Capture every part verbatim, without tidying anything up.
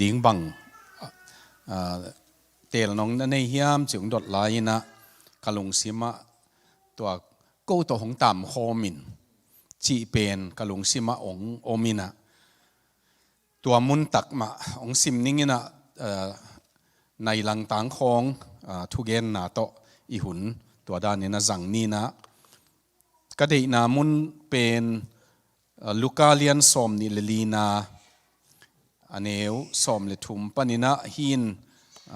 ding bang, ah, tel nong na nei hiam ci hong dot lai-in ah, ka lungsim ah tua ko tawh hong tamkhawm in cih pen ka lungsim ah hong om in ah, tua mun tak mah hong sim ning in ah, ah, nai lang tang khawng, ah, thugenna tawh i hun tua danin ah zang ni in ah, ka deihna mun pen, ah, Luka lian sawm nih le lina, a neu sawm le thum panin ah hi in,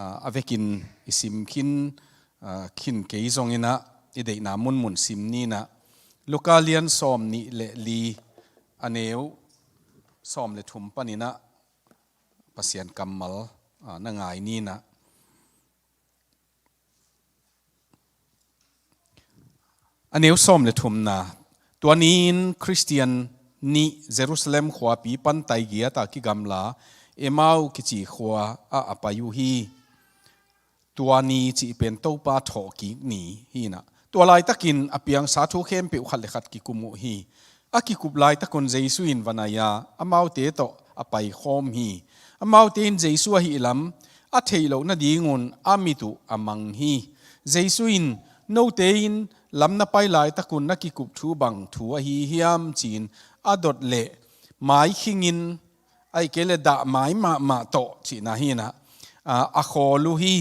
ah, a vekin i sim khin, ah, khin kei zongin ah i deihna munmun sim ni in ah, Luka lian sawm nih le li, a neu sawm le thum panin ah Pasian kammal, ah, na ngai ni in ah. A neu sawm le thumna. Tua ni-in Khristian nih Jerusalem khuapi pan taigiat a kigamla Emau kici khua ah a pai uh hi. Tua ni cih pen Topa thawhkik ni hi in ah, tua laitakin a piangsa thu khempeuh khat le khat kikum uh hi. A kikup laitakun Jesu in va nai a, amaute tawh a paikhawm hi. Amaute in Jesu ahih lam a theih loh nadingun a mit uh a mang hi. Jesu in, "Note in lam na pai laitakun na kikup thu bang thu ahi hiam?" ci-in a dot leh, mai khingin, ahih kei leh dah mai mahmah tawh cihna hi in ah, a, a khawl uh hi.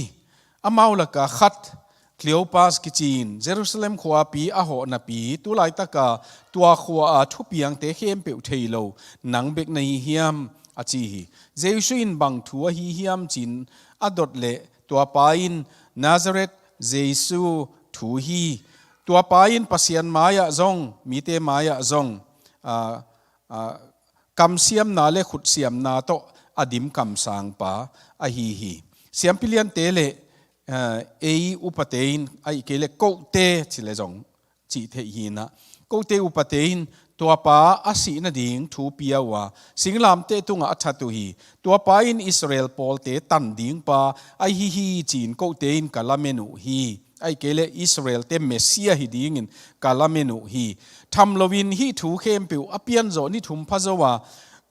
Amau laka khat Cleopas kici in Jerusalem khuapi a hawh napi, tu laitaka tua khua a thupiangte khempeuh thei lo nang bek na hi hiam, a ci hi. Jesu in, "Bang thu ahi hiam?" ci-in a dot leh, tua pa in, "Nazareth Jesu thu hi." Tua pa in Pasian mai-ah zong, mite mai-ah zong, a, a, kamsiamna le khutsiamna tawh a dim kamsangpa ahi hi. Siampi liante le, eh, ei upate in, ahih kei leh kote ci leh zong cih theih hi in ah, kote upate in tua pa a sih nading thu pia uh a, singlamteh tungah a that uh hi. Tua pa in Israel pawlte tan ding pa ahi hi ci-in kote in ka lamen uh hi. Ahih kei leh Israelte Messiah hi dingin ka lamen uh hi. Tham loin hih thu khempeuh a pianzawh ni thum pha zo a,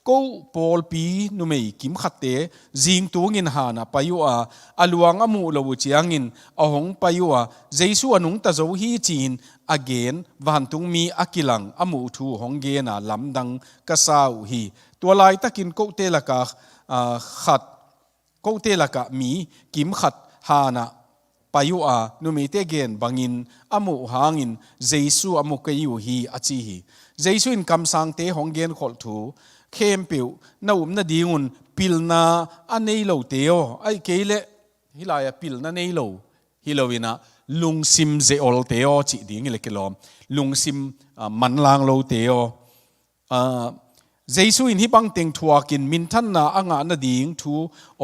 ko pawlpi numei kimkhatte zingtungin hanah pai uh a, a luang a muh loh uh ciangin a hong pai uh a, Jesu a nungta zo hi ci-in a gen vantungmi a kilang a muh thu hong gen a, lamdang ka sa uh hi. Tua laitakin kote lakah, ah, khat kote lakah mi kimkhat hanah pai uh a, numeite gen bangin a muh hangin Jesu a mu kei uh hi, a ci hi. Jesu in kamsangte hong genkholh thu khempeuh na up nadingun pilna a nei lote aw, ahih kei leh hih lai-ah pilna nei lo hi lo in ah, lungsim ze-olte aw cih ding hi leh kilawm, lungsim, ah, manlang lote aw. Ah, Jesu in hih bangteng thuakin minthanna a ngah nading thu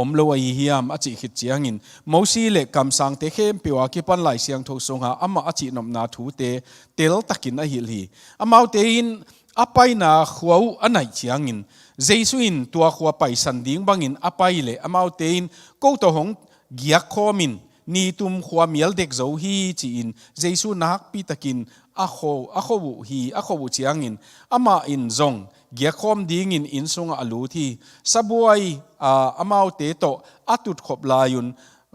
om lo ahi hiam, a cih khit ciangin, Mosi le kamsangte khempeuh a kipan Lai Siangtho sungah amah a cihnopna thute teltakin a hilh hi. Amaute in a paina khua uh a naih ciangin, Jesu in tua khua paisan ding bangin a pai leh, amaute in, "Ko tawh hong giakkhawm in, nitum khua mial dek zo hi," ci-in Jesu nakpitakin a kho, a kho uh hi. A kho uh ciangin amah in zong giakkhawm dingin inn sungah a lut hi. Sabuai, ah, amaute tawh a tutkhop lai-un,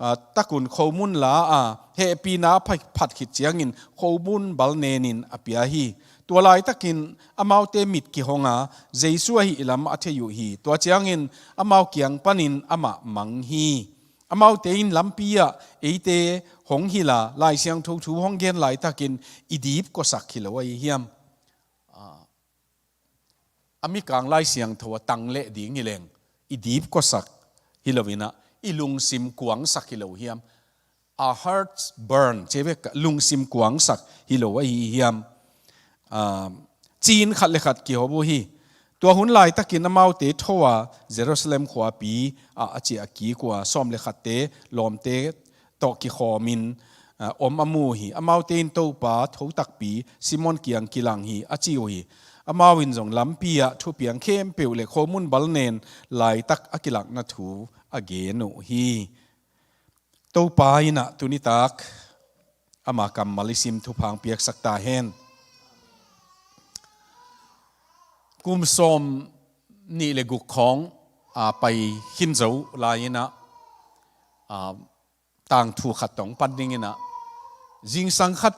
ah, takun khomun la a, hehpihna a pha-, phat khit ciangin khomun bal nenin a pia hi. Tua laitakin amaute mit kihong a, Jesu ahih lam a thei uh hi. Tua ciangin amau kiang panin amah mang hi. Amaute in lampi ah eite hong hilh a, Lai Siangtho thu hong gen laitakin i dipkuasak hi lo ahi hiam? Ah, a mikang Lai Siangtho a tang leh ding hi leng, i dipkuasak hi lo in ah, i lungsim kuangsak hi lo hiam? Our hearts burn, ci ve ka, lungsim kuangsak hi lo ahi hiam? Ah, ci-in khat le khat kihop uh hi. Tua hun laitakin amaute tho a, Jerusalem khuapi ah a ciah kik uh a, sawm le khatte lawmte tawh kikhawmin, ah, om a mu uh hi. Amaute in, "Topa, tho takpi, Simon kiang kilang hi," a ci uh hi. Amau in zong lampi ah thupiang khempeuh le khomun bal nen laitak a kilakna thu a gen uh hi. Topa in ah tuni tak ama kammal i sim thupha hong piaksak ta hen. Kum sawm nih le guk khawng a pai khin zo lai-in ah, a, tangthu khat tawh pan dingin ah, zingsang khat,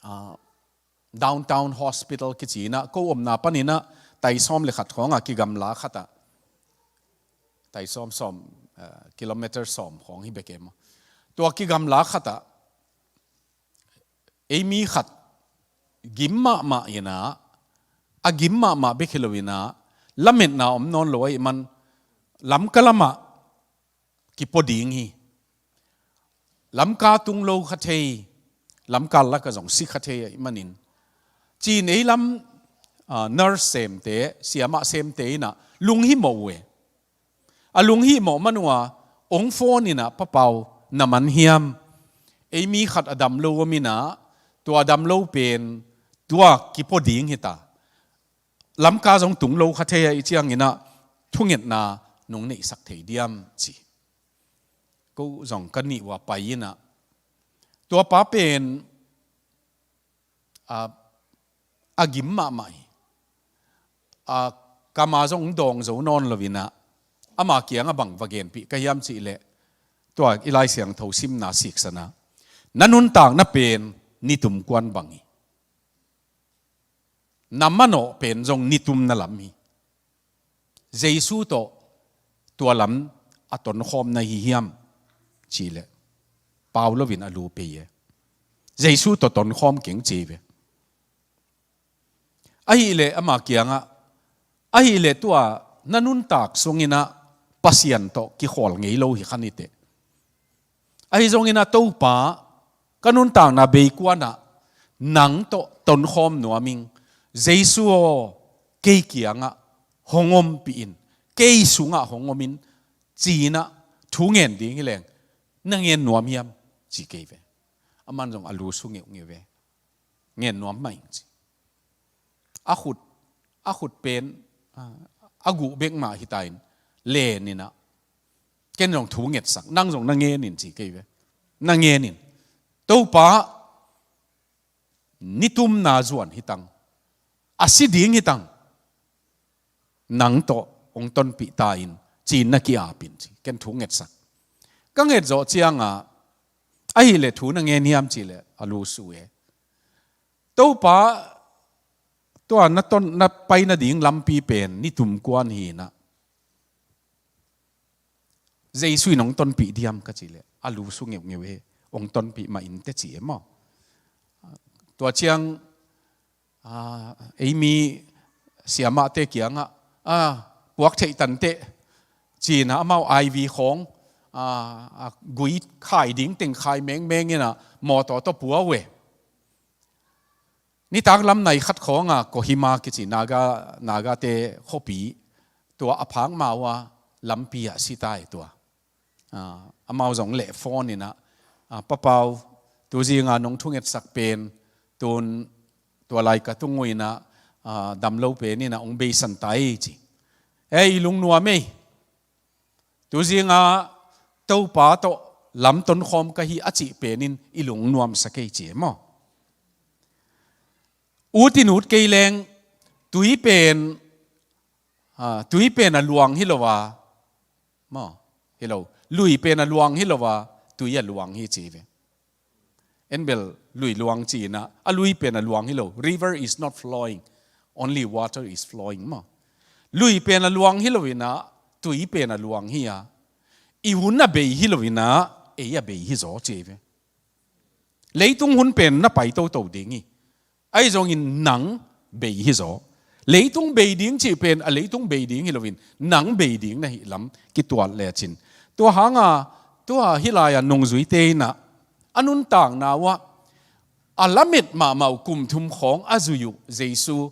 a, Downtown Hospital kici-in ah, ko omna panin ah tai sawm le khat khawng a kigamla khat ah, tai sawm sawm, a, kilometer sawm khawng hi bek e maw. Tua kigamla khat ah ei mi khat gim mahmah in ah, a gim mahmah bek hi lo-in ah, lametna om nawn lo ahih man, Lamka lamah kipua ding hi. Lamka tung lo kha thei, Lamka lakah zong si kha thei ahih manin, ci-in ei lam, a, nurse semte, siamah semte in ah lunghimawh uh e. A lunghimawh man uh a, ong phone in ah, "Pa Pau, na man hiam? Ei mi khat a dam lo om in ah, tua a dam lo pen tua kipua ding hi ta. Lamka zong tung lo kha thei ahih ciangin ah, thungetna nong neihsak thei diam?" ci. Ko zong ka nih uh a pai-in ah, tua pa pen, a, a gim mahmah hi. A, kam a zong dawng zo nawn lo-in ah, ama kiangah bang va genpih ka hiam cih leh, tua i Lai Siangtho simna siksan ah, "Na nuntakna pen nitum kuan bang hi. Na manawh pen zong nitumna lam hi. Jesu tawh tua lam a tonkhawm na hi hiam?" ci leh, pau lo-in a lu pei e. "Jesu tawh tonkhawm keng," ci ve. Ahih leh ama kiangah, "Ahih leh tua na nuntak sungin ah Pasian tawh kikhawl ngei lo hi kha ni teh. Ahi zongin ah Topa, ka nuntakna bei kuan ah nang tawh tonkhawm nuam ing. Jesu aw, kei kiangah hong ompih in, kei sungah hong om in," ci-in ah thu ngen ding hi leng, "Na ngen nuam hiam?" ci kei ve. Aman zong a lu su ngeungeu ve. "Ngen nuam mah ing," ci. A khut, a khut pen, a, a guh bek mah hi ta-in, len in ah, "Ken zong thu ngetsak, nang zong na ngen in," ci kei ve. "Na ngen in. Topa, nitumna zuan hi tang, a si ding hi tang, nang tawh hong tonpih ta in," ci-in na ki-ap in, ci. "Ken thu ngetsak." Ka nget zawh ciangah, "Ahih leh thu na ngen hiam?" ci leh a lu su e. "Topa, tua na ton, na pai nading lampi pen nitum kuan hi-in ah, Jesu in hong tonpih diam?" ka cih leh a lu su ngeungeu hi. "Hong tonpih mah in teh," ci e maw. Tua ciang, a, ei mi siamahte kiangah, a, "Puak theih tan teh," ci-in ah amau I V khawng, a, a, gui khai ding teng khai mengmeng in ah mawtaw tawh pua uh e. Nitak lam nai khat khawng a, Kohima kici Naga, Nagate khuapi, tua a phak ma uh a, lampi ah si ta e tua. A, amau zong leh phone in ah, a, "Pa Pau, tu zinga nong thungetsak pen, tun tua lai ka tung uh in ah, a, dam lo pen in ah hong beisan ta ei," ci. "Ei, i lungnuam ei. Tu zinga Topa tawh lam tonkhawm ka hi a cih pen in i lungnuamsak ei," ci e maw. Ut in ut kei leng, tui pen, a, tui pen a luang hi lo a, maw, hi lo, lui pen a luang hi lo a, tui a luang hi, ci ve. En bel lui luang ci-in ah, a lui pen a luang hi lo. River is not flowing. Only water is flowing, maw. Lui pen a luang hi lo-in ah, tui pen a luang hi a, i hun a bei hi lo-in ah, ei a bei hi zaw, ci ve. Leitung hun pen na pai toto ding hi. Ahi zongin nang bei hi zaw. Leitung bei ding cih pen a leitung bei ding hi lo-in, nang bei ding na hih lam kituat lecin. Tua hanga, tua hih lai-a nungzuite in ah, a nuntakna uh ah, a lamet mahmah uh kum thum khawng a zui uh Jesu,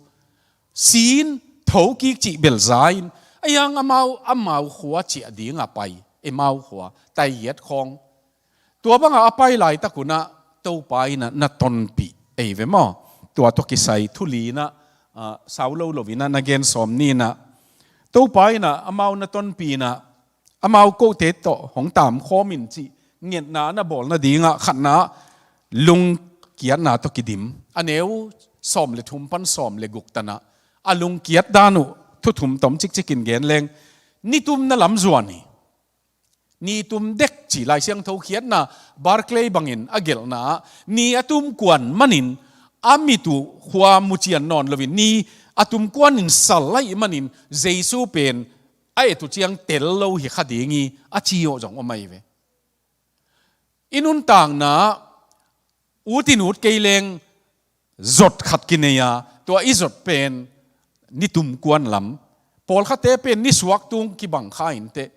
si-in thokik cih bel za-in, ahi hang amau, amau khua ciah ding a pai, Emau khua, tai giat khawng. Tua banga a pai laitak un ah, Topa in ah na tonpih ei ve maw. Tua tawh kisai thu li in ah, a, sau lo lo-in ah na gen sawm ni in ah, Topa in ah amau na tonpih in ah, amau kote tawh hong tamkhawm in cih ngetna na bawl nadingah khatna lungkiatna tawh kidim. A neu sawm le thum pan sawm le guk tan ah, a lungkiat dan uh thu thum tom cikcik in gen leng, nitumna lam zuan hi. Ni tum dek ci Lai Siangtho khiatna Barclay bangin a gelhna ah ni a tum kuan manin a mit uh khua mu cian nawn loin ni a tum kuanin sal ahih manin Jesu pen a et uh ciang tel lo hi kha ding hi a ci uh zong om ahi ve. I nuntakna ut in ut kei leng zot khat kinei a, tua i zot pen nitum kuan lam. Pawlkhatte pen nisuak tung kibang kha inteh.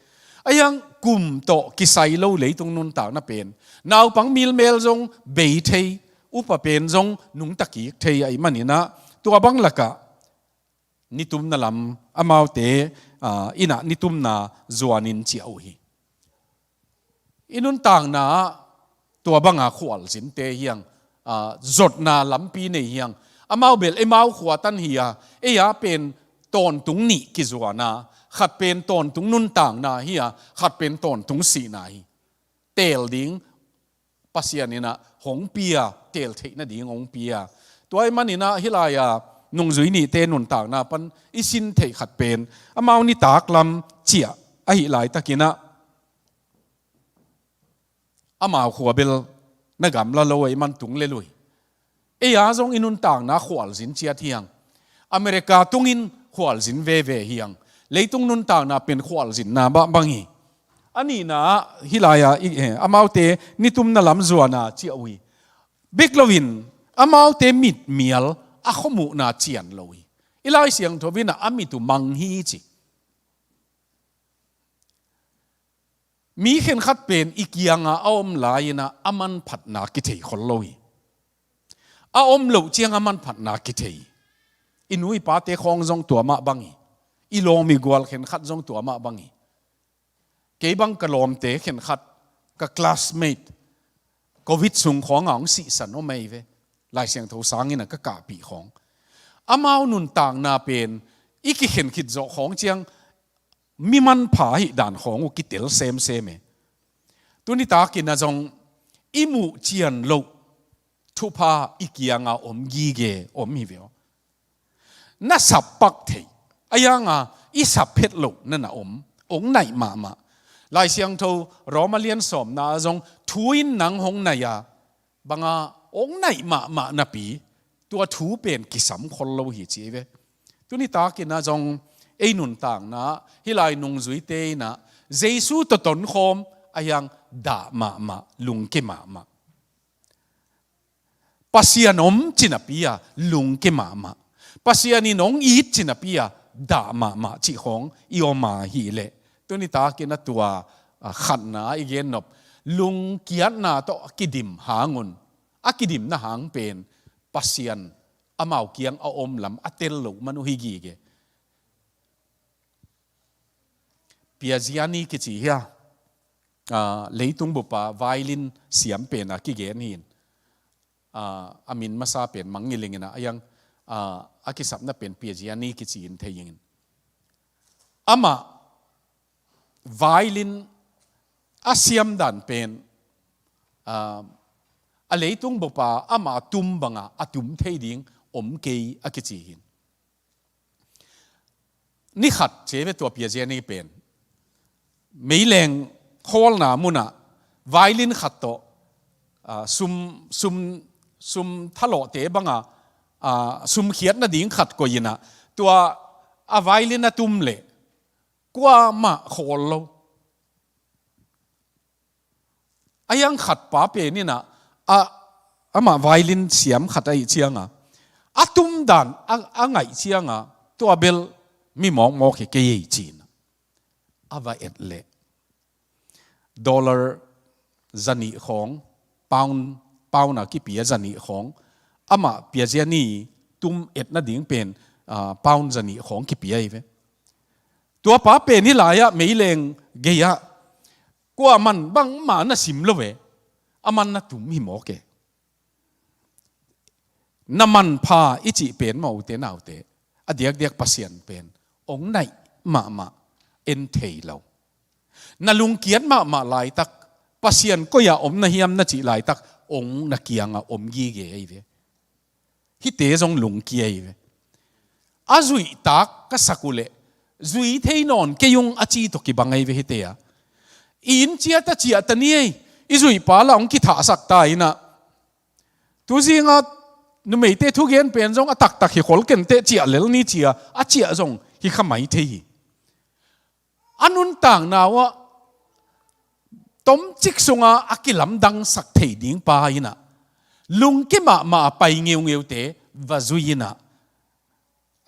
A hiang kum tawh kisai lo leitung nuntakna pen naupang milmel zong bei thei, upa pen zong nungta kik thei ahih manin ah tua bang lakah nitumna lam amaute, aa, in ah nitumna zuanin ciah uh hi. I nuntakna ah tua banga khualzinte hiang, aa, zotna lampi nei hiang. Amau bel eimau khua tan hi a, ei a pen tawntung nih kizuan a, khat pen tawntung nuntakna hi a, khat pen tawntung sihna hi. Teel ding Pasian in ah hong pia, teel theih nading hong pia. Tua ahih manin ah hih lai-a nungzui nihte nuntakna pan i sin theih khat pen amau nitak lam ciah ahih laitakin ah amau khua bel na gamla lo ahih man tung lel uh hi. Ei a zong i nuntakna khualzin ciat hiang. America tungin khualzin veve hiang. Leitung nuntakna pen khualzinna bah bang hi. A nihna ah hih lai-a i, eh, amaute nitumna lam zuan a ciah uh hi. Bek loin amaute mitmial a khuamuhna cian lo hi. I Lai Siangtho in ah a mit uh mang hi ci. Mi khenkhat pen i kianga a om lai-in ah a manphatna kithei khol lo hi. A om loh ciang a manphatna kithei. I nu i pate khawng zong tua mah bang hi. I lawm i gual khenkhat zong tua mah bang hi. Kei bang ka lawmte khenkhat, ka classmate, covid sung khawng a hong sihsan om ahi ve. Lai Siangtho sangin ah ka kahpih khawng. Amau nuntakna pen i kikhen khit zawh khawng ciang mi manpha ahih dan khawng uh kitel semsem e. Tuni takin ah zong i muh cian loh thupha i kianga om gige om hi ve aw. Na sap pak thei, a hianga i sap phet loh na na om, hong naih mahmah. Lai Siangtho Roma lian sawmna ah zong thu in nang hong naih a, banga hong naih mahmah napi, tua thu pen kisam khol lo hi ci ve. Tuni takin ah zong ei nuntakna, hih lai nungzuite in ah Jesu tawh tonkhawm a hiang dah mahmah, lungke mahmah. Pasian om ci napi a lungke mahmah. Pasian in hong it ci napi a dah mahmah cih khawng i om a hih leh. Tuni takin ah tua, a, khatna i gen nop. Lungkiatna tawh a kidim hangun, a kidimna hang pen Pasian amau kiang a om lam a tel loh man uh hi gige. Piaziani kici hi a, aa, leitung bupa violin siam pen a kigen hi in. Aa, a min masa pen mangngilh ing in ah, a hiang, aa, a kisapna pen Piaziani kici in thei ing in. Amah violin a siam dan pen, aa, a leitung bupa amah tum banga a tum thei ding om kei a kici hi in. Ni khat ci ve tua Piaziani pen meileng khawlna munah violin khat tawh, aa, sum, sum, sum thalawhte banga, aa, sumkhiat nading khat koih in ah tua a violin a tum leh kuamah khawl lo. A hiang khat pa pen in ah, a, amah violin siam khat ahih cianga a tum dan a, a ngaih cianga tua bel mi mawkmawk hi kei ei ci in ah a va et leh dollar zanih khawng, pound, pound a kipia zanih khawng, amah Piaziani tum et nading pen, aa, pound zanih khawng kipia hi ve. Tua pa pen hih lai-ah meileng gei-ah kuaman bangmah na sim lo ve, aman na tum hi mawk e. Na manpha i cih pen mah ute naute, a diakdiak Pasian pen hong naih mahmah, en thei lo. Na lungkiat mahmah laitak Pasian koi-ah om na hiam na cih laitak hong na kiangah om gige ahi ve. Hihte zong lungkia hi ve. A zuihtak ka sak uh leh Zui thei nawn kei ung a ci tawh kibang ahi ve hite a. I inn ciat a ciah ta ni ei, i zuihpa lah hong kithahsak ta in ah. Tuzinga numeite thugen pen zong a taktak hi khol kenteh, ciah lel ni ci a, a ciah zong hi kha mai thei hi. A nuntakna uh ah tomcik sunga a kilamdangsak thei ding pa in ah, lungke mahmah a pai ngeungeute va zui in ah,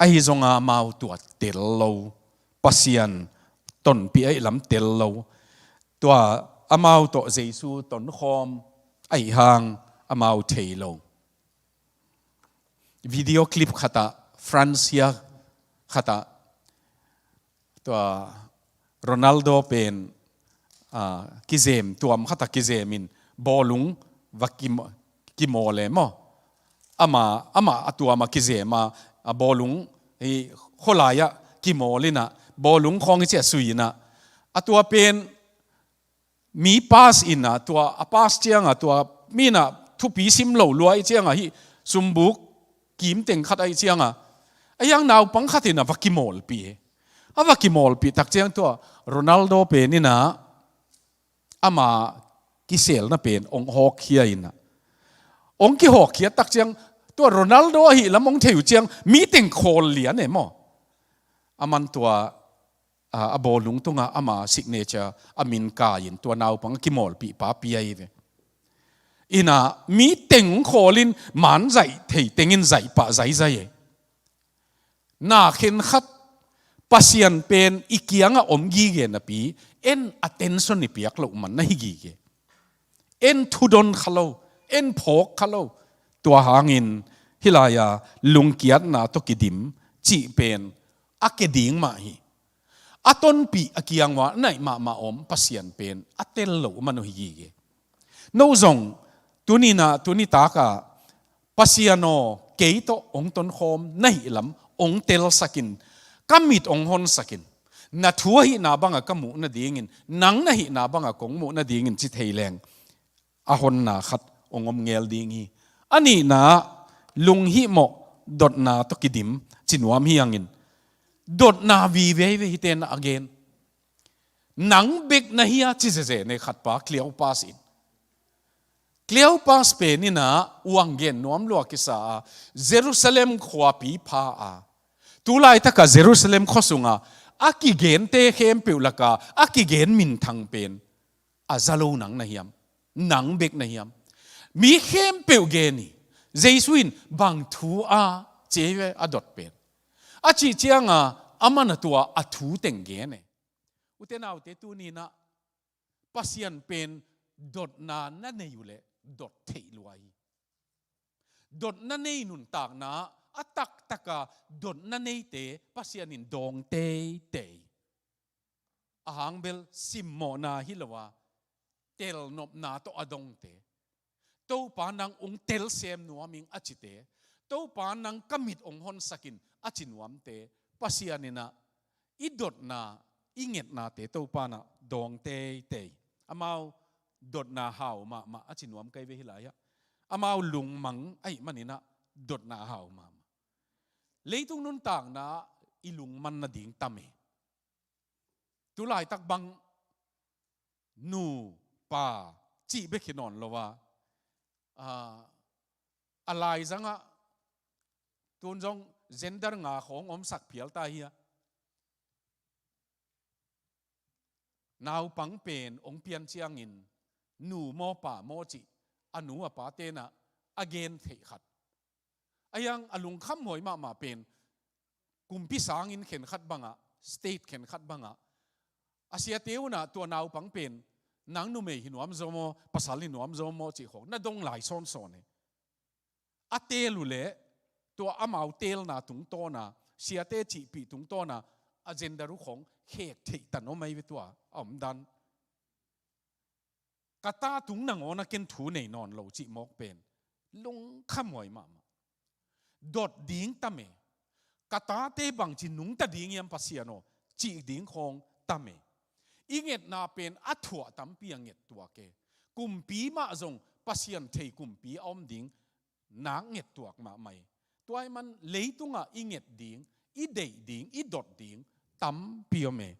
ahi zonga amau tua tel lo, Pasian tonpih ahih lam tel lo, tua amau tawh Jesu tonkhawm ahih hang amau thei lo. Video clip khatah, France hia khatah, tua Ronaldo pen, ah, kizem, tuam khatah kizem in bawlung va kim-, kimawl e maw. Ama, ama a tuam a kizem a, a bawlung hi khualai ah kimawl in ah, bawlung khawng hi ciah sui in ah, a tua pen mi pass in ah, tua a pass ciang a, tua mi in ah thupi sim lo lua i ciang a, hih sumbuk kim teng khat ahih ciang a, a hiang naupang khat in ah va kimawlpih e. A va kimawlpih tak ciang tua Ronaldo pen in ah ama kiselna pen hong hawkkhia in ah, hong kihawkkhia tak ciang, tua Ronaldo ahih lam hong thei uh ciang mi teng khawl lian e maw. Aman tua, a, a bawlung tungah ama signature, a min kai in tua naupang a kimawlpih pa pia hi ve. In ah mi teng khawl in man zaih thei teng in zaih pah zaizai e. Na khenkhat Pasian pen i kiangah om gige napi, en attention i piak loh man na hi gige. En thudon kha lo, en phawk kha lo. Tua hangin hih lai-a lungkiatna tawh kidim cih pen a ke ding mah hi. A tonpih a kiang uah naih mahmah om Pasian pen a tel lo man uh hi gige. No zong tuni in ah, tuni tak ah, Pasian aw, kei tawh hong tonkhawm na hih lam hong telsak in, ka mit hong honsak in, na thu ahihna bangah ka muh nadingin, nang na hihna bangah kong muh nadingin ci thei leng, a honna khat hong om ngel ding hi. A nihna ah, lunghihmawh dotna tawh kidim ci nuam hi hangin, dotna vive hi ve hite in ah a gen. Nang bek na hi a ci zeze ne khat pa Cleopas in. Cleopas pen in ah uang gen nuam lua kisa a, Jerusalem khuapi pha a, tu laitak a Jerusalem khua sungah a kigente khempeuh lak a a kigen minthang pen a za lo nang na hiam? Nang bek na hiam? Mi khempeuh gen hi. Jesu in bang thu a ci ve a dot pen. A cih ciang a, aman a tua a thu teng gen e. Ute naute, tuni in ah Pasian pen dotna na nei uh leh dot theih lua hi. Dotna nei nuntakna ah a taktak a dotna neite Pasian in dawng teitei. A hang bel simmawhna hi lo a, telnopna tawh a dongte, Topa nang hong telsem nuam ing a cite, Topa nang ka mit hong honsak in a ci nuamte, Pasian in ah i dotna, i ngetnate Topa in ah dawng teitei. Amau dotna hau mahmah a ci nuam kei ve hih lai-ah. Amau lungmang ahih manin ah dotna hau mahmah. Leitung nuntakna ah i lungman nading tam e. Tu laitak bang nu, pa cih bek hi nawn lo a, a, a laizang ah tun zong gender nga khawng omsak phial ta hi a, naupang pen hong pian ciangin nu maw pa maw cih a nu a pate in ah a gen theih khat. A hiang a lungkhamhuai mahmah pen, kumpi sanginn khenkhat bangah, state khenkhat bangah, a siate un ah tua naupang pen nang numei hi nuam zaw maw, pasal hi nuam zaw maw cih khawng na dong lai sawnsawn e. A teel uh leh tua amau teelna tungtawn a, siate cihpih tungtawn a, a gender uh khawng khek theih tan om ahi ve tua a omdan. Ka ta tung nangawn a ken thu nei nawn lo cih mawk pen lungkhamhuai mahmah. Dot ding tam e. Ka tate bangci nungta ding hiam Pasian aw, cih ding khawng tam e. I ngetna pen a thuah tampi a nget tuak e. Kumpi mah zong Pasian thei kumpi a om ding nak nget tuak mahmah e. Tua ahih man leitungah i nget ding, i deih ding, i dot ding tampi om e.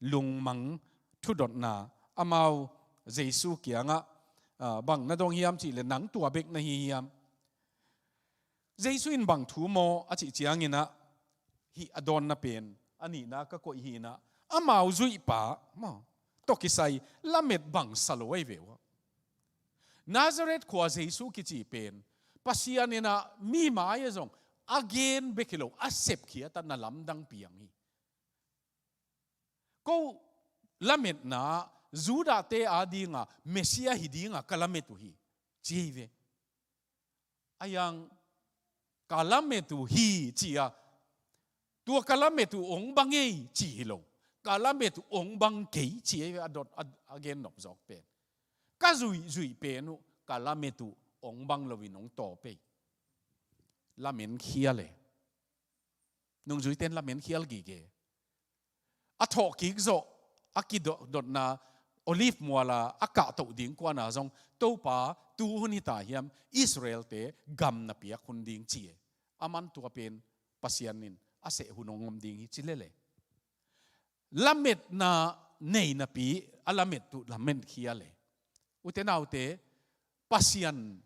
Lungmang thudotna, amau Jesu kiangah, ah, bang na dong hiam cih leh, nang tua bek na hi hiam? Jesu in bang thu maw a cih ciangin ah, hih a dawnna pen a nihna ka koih hi-in ah, amau zuihpa maw, tawh kisai lamet bang sa lo ahi ve uh a. Nazareth khua Jesu kici pen Pasian in ah mi mai-ah zong a gen bek hi lo, a sepkhiat a, na lamdang piang hi. Ko lametna, Judah-te adinga Messiah hi dinga ka lamet uh hi, ci hi ve. A yang, ka lamet uh hi ci a, tua ka lamet uh ong bang ei ci hi lo, ka lamet uh ong bang kei ci hi ve, a dot, a, a gen nop zawk pen. Ka zuihzuih pen uh ka lamet uh ong bang loin ong tawp ei. Lamen khial e. Nungzuite in lamen khial gige. A thawhkik zawh, a kidotna Olive muala a kahtoh ding kuana zong, Topa, tu hun hi ta hiam, Israel-te gam na piak hun ding ci e. Aman tua pen Pasian in a seh hun ong om ding hi ci lel e. Lametna nei napi a lamet uh lamen khial e. Ute naute, Pasian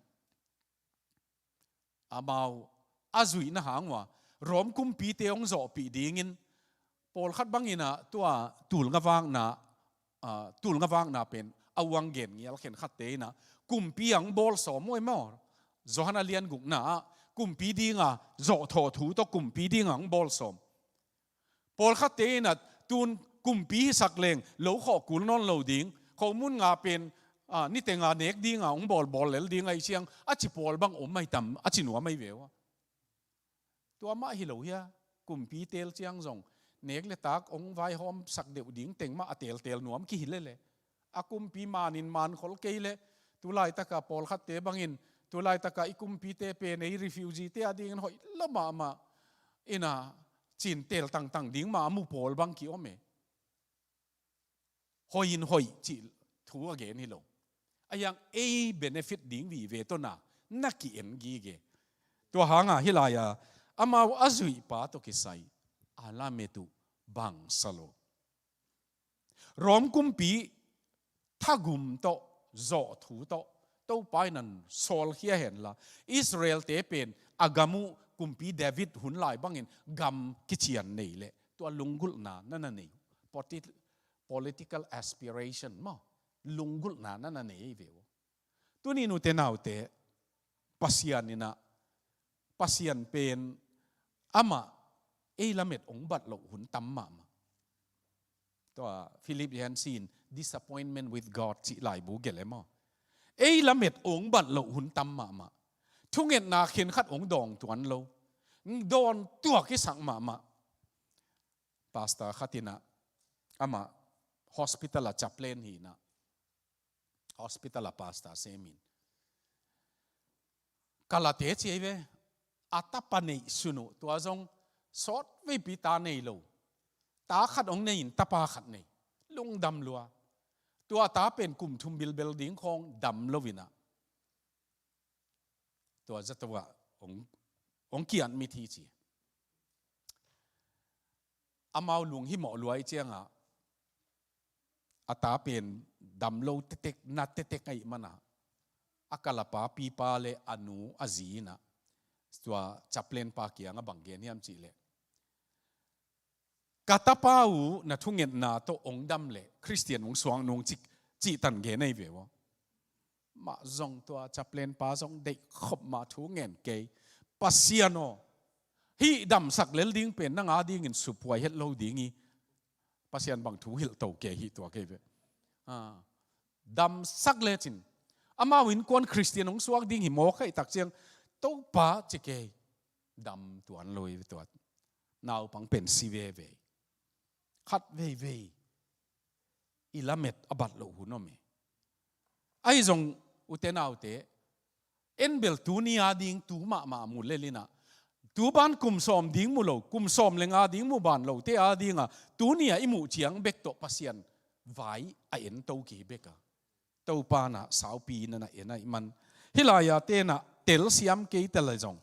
amau a zuihna hang uh a, Rom kumpite ong zawhpih dingin, pawlkhat bangin ah tua tulngavakna, ah, tulngavakna pen a uang gen ngial khenkhatte in ah, kumpi a ong bawl sawm uh e maw. Johan a lian gukna ah, kumpi dinga zawhthawh thu tawh kumpi dinga ong bawl sawm. Pawlkhatte in ah tun kumpi hisak leng lo khawh kul nawn lo ding, khomun nga pen, ah, nitenga nek dinga ong bawlbawl lel ding ahi ciang, a ci pawl bang om ahi tam, a ci nuam ahi ve uh a. Tua mah hi lo hia, kumpi tel ciang zong nek le tak ong vaihawmsak deuh ding teng mah a teltel nuam kihi lel e. A kumpi manin mankhol kei leh, tulaitaka pawlkhatte bangin, tulaitaka i kumpite pen ei refugee-te adingin hoih lo mahmah, in ah cintel tangtang ding mah a mu pawl bang ki-om e. Hoih in hoih cih thu a gen hi lo. A yang ei benefit ding vive tawh na, na ki-en gige. Tua hanga hih lai-a amau a zuihpa tawh kisai a lamet uh bang sa lo. Rom kumpi thagum tawh, zawh thu tawh, Topa in a sawlkhia henla, Israel-te pen a gam uh kumpi David hun lai bangin gam kician nei leh, tua lunggulhna na na nei uh. Politi-, political aspiration maw, lunggulhna na na nei ve uh. Tuni nute naute, Pasian in ah, Pasian pen amah ei lamet ong bat loh hun tam mahmah. Tua Philip Yancey in Disappointment with God cih laibu gelh e maw. Ei lamet ong bat loh hun tam mahmah. Thungetna khenkhat ong dawng tuan lo, dawn tuak i sak mahmah. Pastor khat in ah, amah hospital a chaplain hi-in ah, hospital a pastor sem in, ka late ci ei ve, a tapa neihsun uh, tua zong sawtveipi ta nei lo, ta khat ong nei-in tapa khat nei, lungdam lua. Tua ta pen kum thum bilbel ding khawng dam lo-in ah, tua zato ah ong, ong ki-admit hi ci. Amau lunghimawh lua i ciangah, a ta pen dam lo tetek, na tetek ahih manah, a kalapa pipa le a nu a zi in ah, tua chaplain pa kiangah bang gen hiam cih leh, ka tapa uh na thungetna tawh ong dam leh Khristian ong suak nung ci, cih tan gen ahi ve uh a. Mah zong tua chaplain pa zong deih khop mah, thu ngen kei. Pasian aw, hih damsak lel ding pen nang adingin suphuai het lo ding hi. Pasian bang thu hilh to kei hi tua kei ve. Ah, damsak lecin, amau innkuan Khristian ong suak ding hi mawk ahih tak ciang, Topa ci kei, dam tuan lo hi tua. Naupang pen si veve. Khat veivei i lamet a bat loh hun om e. Ahi zong ute naute, en bel tuni ading tu mahmah mu lel in ah, tu ban kum sawm ding mu lo, kum sawm le nga ding mu ban lote adingah, tuni-ah i muh ciang bek tawh Pasian vai a en to kihi bek a, Topa in ah saupi in ah na en ahih man, hih lai-a te in ah telsiam kei ta le zong,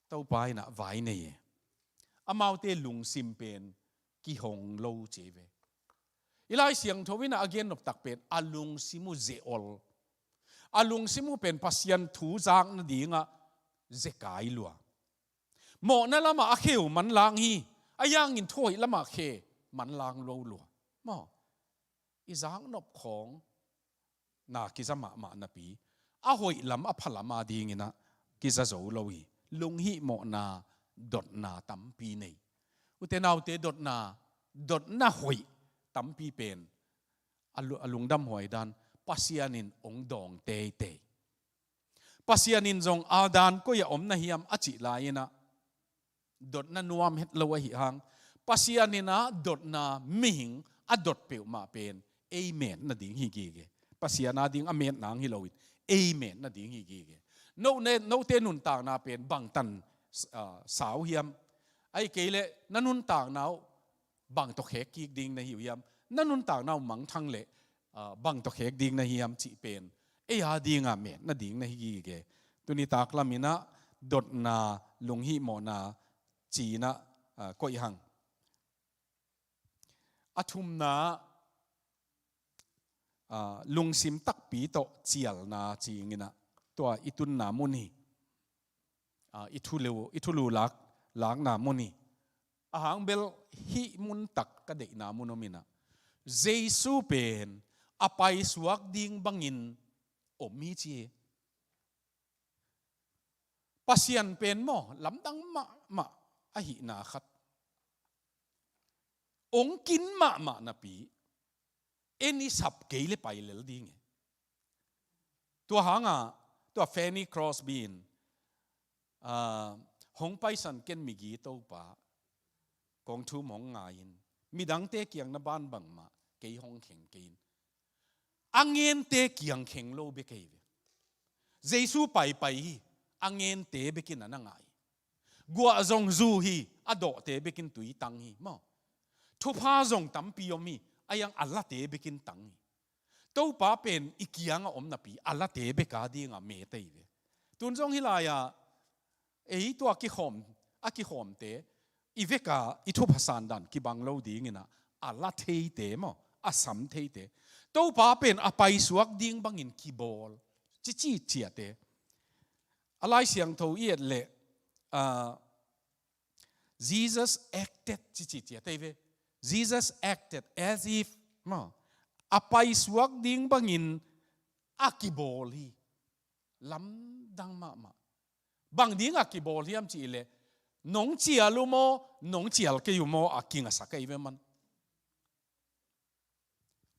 Topa in ah vai nei e. amaute lungsim pen kihong lo ci ve. I Lai Siangtho in a gen noptak pen a lungsim uh ze-ol, a lungsim uh pen Pasian thu zak nadingah zekai lua. Mawhna lamah a kheu manlang hi, a yangin thuhoih lamah khe manlang lo lua. Maw, i zaknop khawng na kiza mahmah napi, a hoih lam a pha lam a dinginah kiza zo lo hi. Lunghihmawhna dotna tampi nei. Ute naute, dotna, dotna hoih tampi pen a lu-, a lungdam huai dan Pasian in ong dawng teitei. Pasian in zong a dan koi a om na hiam a cih lai-inah dotna nuam het lo ahi hang, Pasian in a dotna mihing a dot peuhmah pen ei met nading hi gige. Pasian a ding a met nang hi loin ei met nading hi gige. No ne, note nuntakna pen bangtan, ah, sau hiam? Ahih kei leh na nuntakna uh bang tawh khek kik ding na hi uh hiam? Na nuntakna uh mangthang leh, ah, bang tawh khek ding na hiam cih pen ei a dinga met nading na hi gige. Tuni taklaminah dotna, lunghihmawhna cinah, ah, koih hang. A thumna, ah, lungsim takpi tawh cialna cinginah tua i tunna mun hi. Ah, i thulu, i thulu lak, lakna mun hi. A hang bel hih mun tak ka deihna mun om inah Jesu pen a paisuak ding bangin om hi ci hi. Pasian pen maw, lamdang mahmah ahihna khat ong kin mahmah napi, en i sap kei le pai lel ding e. Tua hanga, tua Fanny Crosby in, ah, hong paisan ken migi Topa, kong thum hong ngai in, midangte kiang na ban bangmah kei hong kheng kei in. A ngente kiang kheng lo bek hi ve. Jesu paipai hi, a ngente bekin a na ngai. Guah zong zu hi, a dawhte bekin tui tang hi, maw. Thupha zong tampi om hi, a yang a late bekin tang hi. Topa pen i kianga om napi, a late beka dinga met ahi ve. Tun zong hi lai-a, ei tua kikhawm, a kikhawmte, i veka i thupha sandan kibang lo dinginah, a la theite maw, a sam theite. Topa pen a paisuak ding bangin kibawl, cici ciate. A Lai Siangtho i et leh, ah, Jesus acted, cici ciate ve. Jesus acted as if, maw, a paisuak ding bangin a kibawl hi. Lamdang mahmah. Bang dinga kibawl hiam cih leh, nong cial uh maw, nong cial kei uh maw, a kingasak ahi ve man.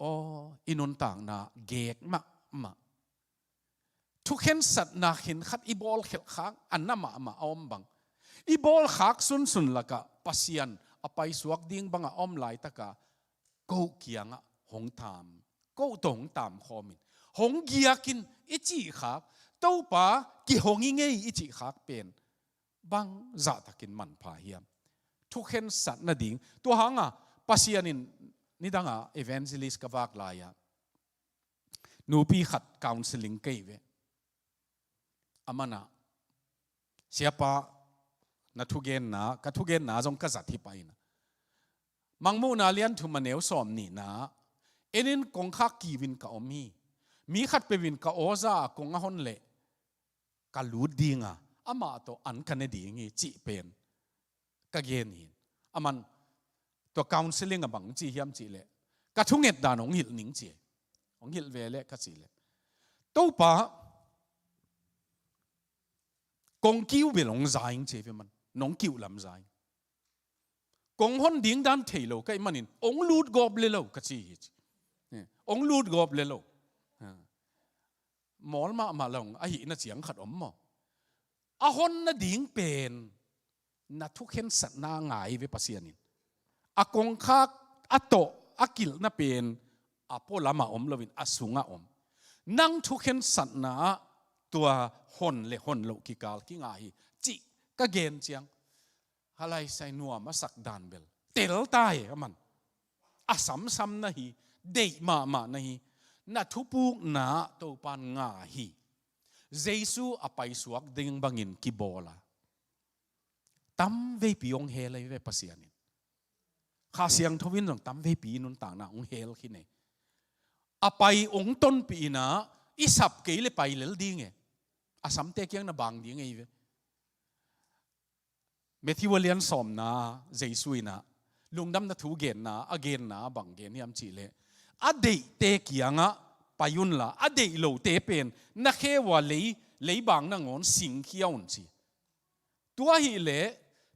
Aw, i nuntakna gek mahmah. Thukhensatna khin khat i bawlkhelh khak a na mahmah a om bang, i bawlkhak sunsun lakah Pasian a paisuak ding banga a om laitaka ko kiangah hong tam, ko tawh hong tam khawmin, hong giakin i cihkhak, Topa kihong i ngei i cihkhak pen bang zahtakin manpha hiam? Thukhensat nading. Tua hanga Pasian in, nidanga evangelist ka vak lai-a, nupi khat counseling kei ve. A manah, "Siapa, na thugenna, ka thugenna zong ka zat hi pah inah, Mangmuhna lian thum a neu sawm nihna, en in kongkhak kiuvin ka om hi. Mi khat peuhin ka aw za a kong a hon leh ka lut dinga, amah tawh an ka ne ding hi," cih pen ka gen hi. A man, tua counseling a bang ci hiam cih leh, ka thunget dan hong hilh ning ci. Hong hilh ve leh ka cih leh, "Topa, kong kiu bel hong za ing," ci ve man. "Nong kiu lam za ing. Kong hon ding dan thei lo ka hih manin hong lut gawp le lo," ka ci hi ci. "Hong lut gawp le lo." Mawl mahmah lo ahihna ciang khat om maw? A hon nading pen na thukhensatna a ngai ve Pasian in. A kongkhak a tawh a kilhna pen a pualamah om loin a sungah om. Nang thukhensatna ah tua hon le hon loh kikal kinga hi cih ka gen ciang, halaisai nuam a sak dan bel tel ta hi a man. A samsam na hi, deih mahmah na hi, na thupukna ah Topan nga hi. Jesu a paisuak ding bangin kibawl a, Tam veipi hong hel ahi ve Pasian in. Kha Siangtho in zong tam veipi i nuntakna hong hel khin hi. A pai hong tonpih in ah, i sap kei le pai lel ding e. A samte kiang na bang ding ahi ve. Matthew a lian sawmna, Jesu in ah lungdamna thu genna, a genna bang gen hiam cih leh, a deihte kiangah pai unla, a deih lote pen na khe uh a lei, leibang nangawn singkhia un ci. Tua ahih leh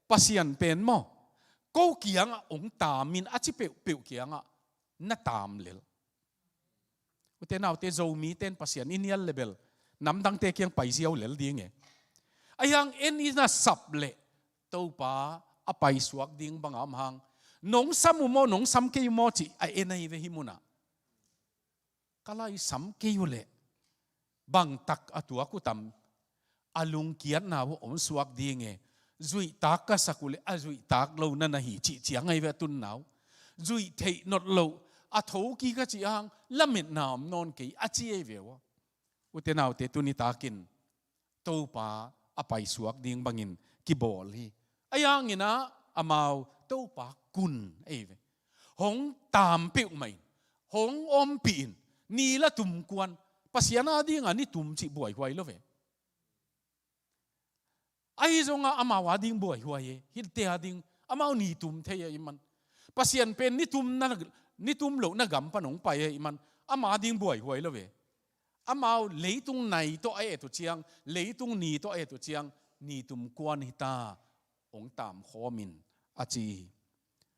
Pasian pen maw, ko kiangah hong taam in a ci peuhpeuh kiangah na taam lel. Ute naute, Zomite in Pasian i nial le bel namdangte kiang pai ziau lel ding e. Ahi hang en i na sap leh Topa a paisuak ding bang a om hang, nong sam uh maw, nong sam kei uh maw cih a en ahi ve hih munah. Ka lai sam kei uh leh bangtak a tuak uh tam, a lungkiatna uh om suak ding e. Zuihtak ka sak uh leh a zuihtak lo na na hi cih ciang ahi ve a tunna uh. Zuih theih not loh a thokik a cih hang lametna om nawn kei a ci ahi ve uh. Ute naute, tuni takin Topa a paisuak ding bangin kibawl hi. Ahi hangin ah amau Topa kun ahi ve. Hong taam peuhmah in, hong ompih in, ni la tum kuan, Pasian a dinga ni tum cih buaihuai lo ve. Ahi zongah amau a ding buaihuai e, hihte a ding amau ni tum thei ahih man. Pasian pen ni tum na, ni tum loh na gam pan hong pai ahih man, ama a ding buaihuai lo ve. Amau leitung nai tawh a et uh ciang, leitung ni tawh a et uh ciang, ni tum kuan hi ta, hong taam khawm in a ci hi.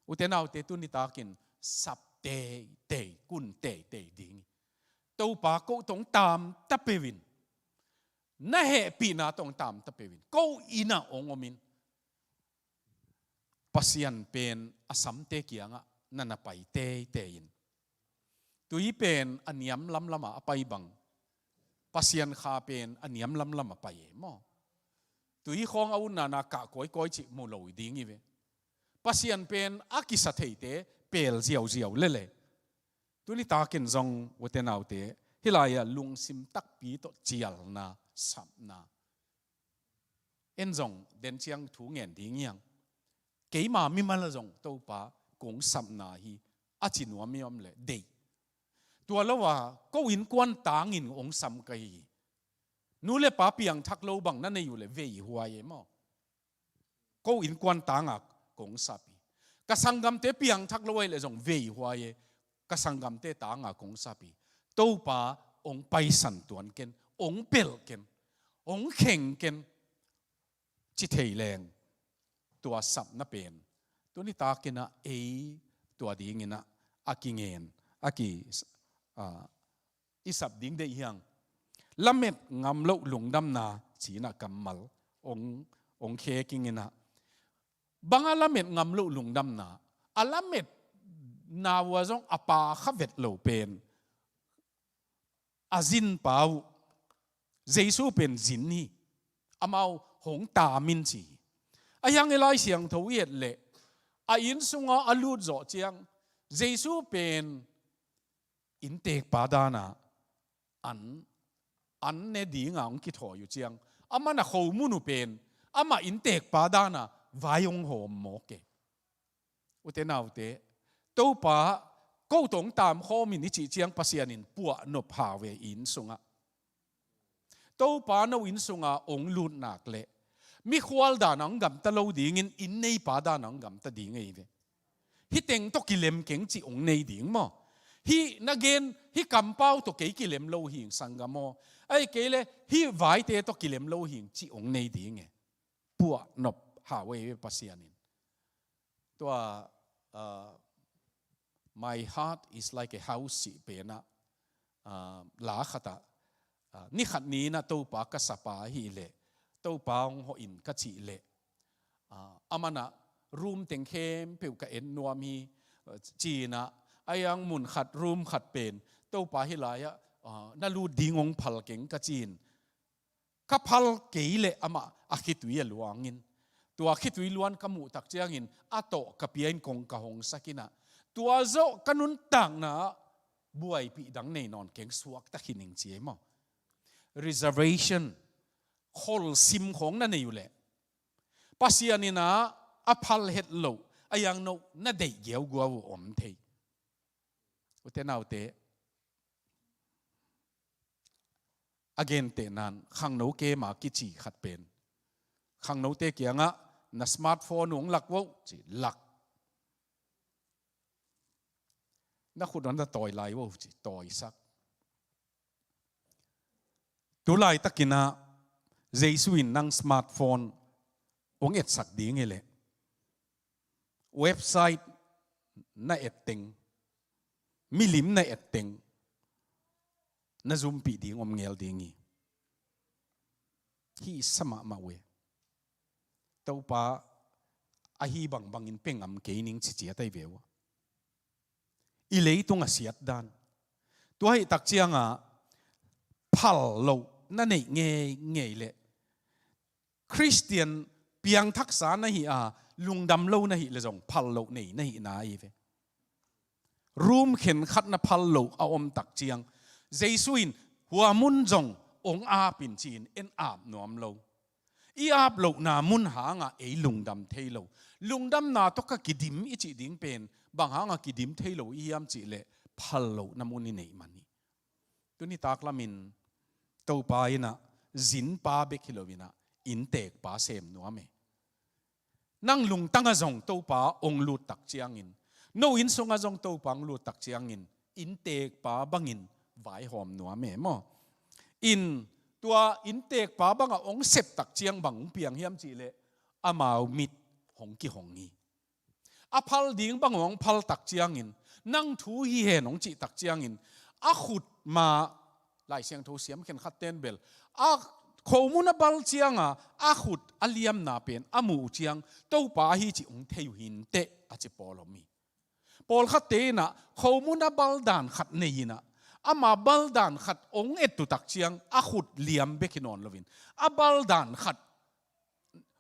Ute naute, tuni takin sap teitei, kun teitei ding hi. Topa, ko tawh hong taam ta peuh in, na hehpihna tawh hong taam ta peuh in, ko inn ah hong om in. Pasian pen a samte kiangah na na pai teitei in. Tui pen a niam lamlamah a pai bang, Pasian Kha pen a niam lamlamah pai e maw. Tui khawng a utna na kah kawikawi cih mu lo ding hi ve. Pasian pen a kisa theite pel ziauziau lele. Tuni takin zong, ute naute, hih lai-ah lungsim takpi tawh cialna, sapna. En zong den ciang thu ngen ding hi hang. Keima mimal ah zong Topa kong sapna hi a ci nuam i om leh deih. Tua lo a ko innkuan tangin hong sam ka hi. Nu le pa piangthak lo bang na nei uh leh veihuai e maw. Ko innkuan tanga kong sap hi. Ka sanggamte piangthak lo ahih leh zong veihuai e. Ka sanggamte tanga kong sap hi. Topa hong paisan tuan ken, hong pelh ken, hong kheng ken, ci thei leng, tua sapna pen tuni takin ah ei tua dingin ah a kingen, a ki, a, i sap ding deih hi hang. Lamet ngam loh lungdamna ci-in ah kammal hong, hong khe kingin ah. Bang a lamet ngam loh lungdamna? A lametna uh ah zong a pa kha vet lo pen, a zinpa uh, Jesu pen zin hi. Amau hong taam in ci hi. Ahi hang i Lai Siangtho i et leh, a inn sungah a lut zawh ciang, Jesu pen inntekpa dana an, an ne dinga hong kithawi uh ciang, aman a khomun uh pen amah inntekpa dana vai hong hawm mawk e. Ute naute, Topa, ko tawh hong taam khawm in i cih ciang Pasian in puahnop hau e i inn sungah. Topa, no inn sunga hong lut nak leh mikhual dana hong gamta lo dingin inn neipa dana hong gamta ding ahi ve. Hih teng tawh kilem keng cih hong nei ding maw. Hih na gen, hih kampau tawh kei kilem lo hi ing sanggam aw. Ahih kei leh hih vaite tawh kilem lo hi ing cih hong nei ding e. Puahnop hau ahi ve Pasian in. Tua, ah, My heart is like a house cih pen ah, ah, la khat ah, ah, ni khat ni-in ah Topa ka sapa ahih leh, Topa hong hawh in ka cih leh, ah, aman ah room teng khempeuh ka en nuam hi, ah, ci-in ah, ahi hang mun khat, room khat pen, Topa hih lai-ah, ah, na lut ding hong phal keng ka ci-in, ka phal kei leh amah a khitui a luangin, tua khitui luan ka muh tak ciangin a tawh ka pia-in kong ka hongsak in ah, tua zawh ka nuntakna ah buaipih dang nei nawn keng, suakta khin ing ci ei maw. Reservation, kholsim khawng na nei uh leh, Pasian in ah a phal het loh a iang no na deih giaugiau uh om thei. Ute naute, a gentehna in khangno kema kici khat pen khangnote kiangah na smartphone uh hong lak vo ci, lak. Na khut hong na tawi lai vo ci, tawisak. Tu laitakin ah Jesu in nang smartphone hong etsak ding hi leh, website na et teng, milim na et teng, na zumpih ding om ngel ding hi. Hih sa mahmah uh e. Topa ahi bangbangin pia ngam kei ning ci ciat ahi ve uh a, i leitung a siat dan. Tua ahih tak ciangah phal loh na neih ngeingei leh Khristian piangthaksa na hi a, lungdam lo na hih leh zong phal loh nei na hihna ahi ve. Room khenkhat na phal loh a om tak ciang, Jesu in hua mun zong hong ap in ci-in en ap nuam lo. I ap lohna mun hangah ei lungdam thei lo. Lungdamna tawh ka kidim i cih ding pen bang hangah kidim thei lo i hiam cih leh phal lohna mun i neih man hi. Tuni taklamin Topa in ah zinpa bek hi loin ah innteekpa sem nuam e. Nang lungtangah zong Topa hong lut tak ciangin, no inn sungah zong Topa hong lut tak ciangin innteekpa bangin vaihawm nuam e maw? In tua innteekpa bangah hong sep tak ciang bang hong piang hiam cih leh amau mit hong kihong hi. A phal ding bang hong phal tak ciangin, nang thu hi hen hong cih tak ciangin, a khut ma, Lai Siangtho siam khenkhat ten bel a khomun a bal cianga a khut a liamna pen a muh uh ciang Topa ahi cih hong thei uh hi inteh a ci pawl om hi. Pawlkhatte in ah khomun a bal dan khat nei in ah ama bal dan khat hong et uh tak ciang a khut liam bek hi nawn loin a bal dan khat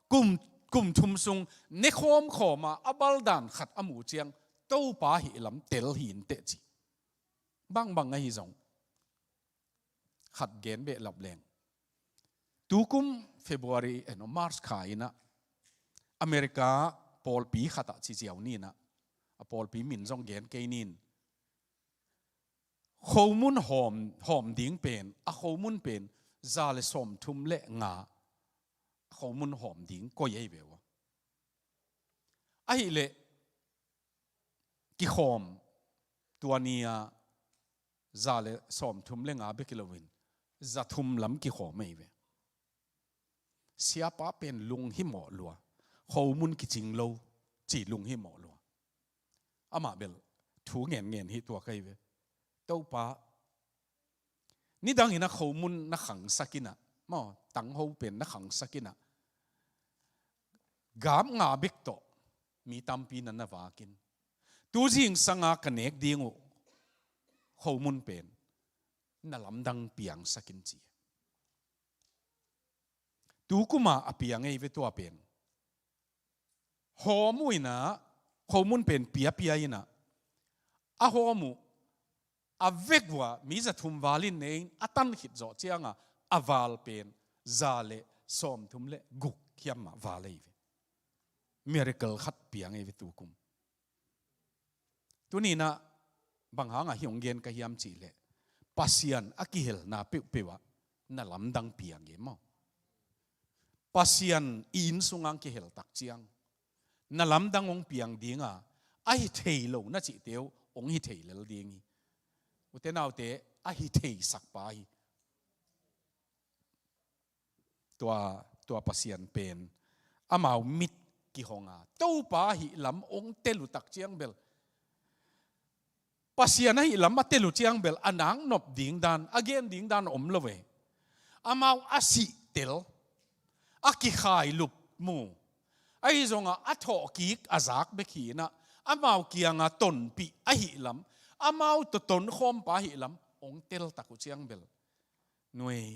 kum, kum thum sung ne khawmkhawm a, a bal dan khat a muh uh ciang Topa ahih lam tel hi inteh ci. Bangbang ahi zong khat gen beh lap leng. Tukum February, eh, no, March kha in ah America pawlpi khat ah ci ziau ni in ah, a pawlpi min zong gen kei ni in, khomun hawm, hawm ding pen, a khomun pen za le sawmthum le nga a khomun hawm ding koi ahi ve uh a. Ahih leh kikhawm tua ni-a za le sawmthum le nga bek hi loin za thum lam kikhawm ahi ve. Siapa pen lunghimawh lua, khomun kicing lo ci lunghimawh lua. Amah bel thu ngenngen hi tuak ahi ve. Topa, nidangin a khomun na khangsak in ah, maw, tangho pen na khangsak in ah, gam nga bek tawh mi tampi na na vak in, tu zingsanga ka nek ding uh khomun pen na lamdang piangsak in ci. Tukum a a piang ahi ve tua pen. Hawm uh in ah, khomun pen piapia in ah, a hawm uh a vek uh a mi za thum val in ne in a tan khit zawh cianga a val pen za le sawmthum le guk hiam mah val ahi ve. Miracle khat piang ahi ve tukum. Tuni in ah bang hangah hih hong gen ka hiam cih leh, Pasian a kihelna peuhpeuh ah na lamdang piang e maw? Pasian i inn sungah hong kihel tak ciang na lamdang hong piang ding a, a hi thei lo na cihte uh hong hi thei lel ding hi. Ute naute, a hi theisak pa hi. Tua, tua Pasian pen amau mit kihong a, Topa ahih lam hong tel uh tak ciang bel, Pasian ahih lam a tel uh ciang bel a naknop ding dan, a gen ding dan om lo ve. Amau a sih tel, a kikhailup mu, ahi zongah a thawhkik a zak bek hi in ah, amau kiangah tonpih ahih lam, amau tawh tonkhawmpa ahih lam hong tel tak uh ciang bel, nuai,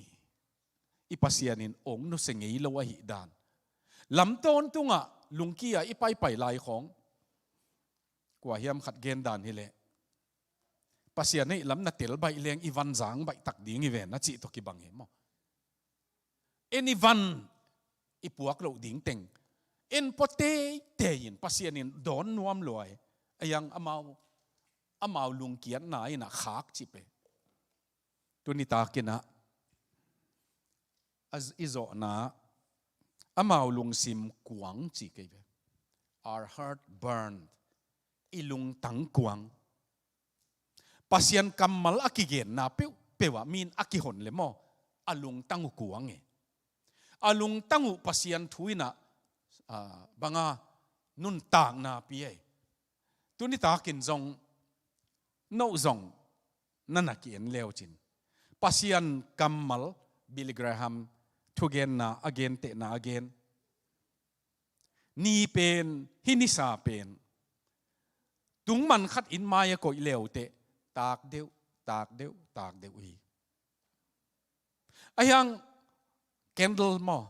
i Pasian in hong nusia ngei lo ahih dan. Lam tawntungah lungkia i paipai lai khawng, kua hiam khat gen dan hi leh, Pasian ahih lam na tel baih leng i van zang baih tak ding hi ve na cih tawh kibang hi maw? En i van i puak loh ding teng, En pua teitei in Pasian in dawn nuam lua e. A yang amau, amau lungkiatna in a khak cip e. Tuni takin ah a, i zawhna, amau lungsim kuang ci kei ve. Our heart burned. I lungtang kuang. Pasian kammal a kigenna peuhpeuh ah mi in a kihon le maw, a lungtang uh kuang e. A lungtang uh Pasian thu in ah, ah, banga nuntakna pia e. Tuni takin zong, no zong na na ki-en leu cin, Pasian kammal, Billy Graham thugenna a gentehna a gen, ni pen, hih nisa pen, tungman khat inn mai a koih leuteh tak deuh, tak deuh, tak deuh hi. A hiang candle maw,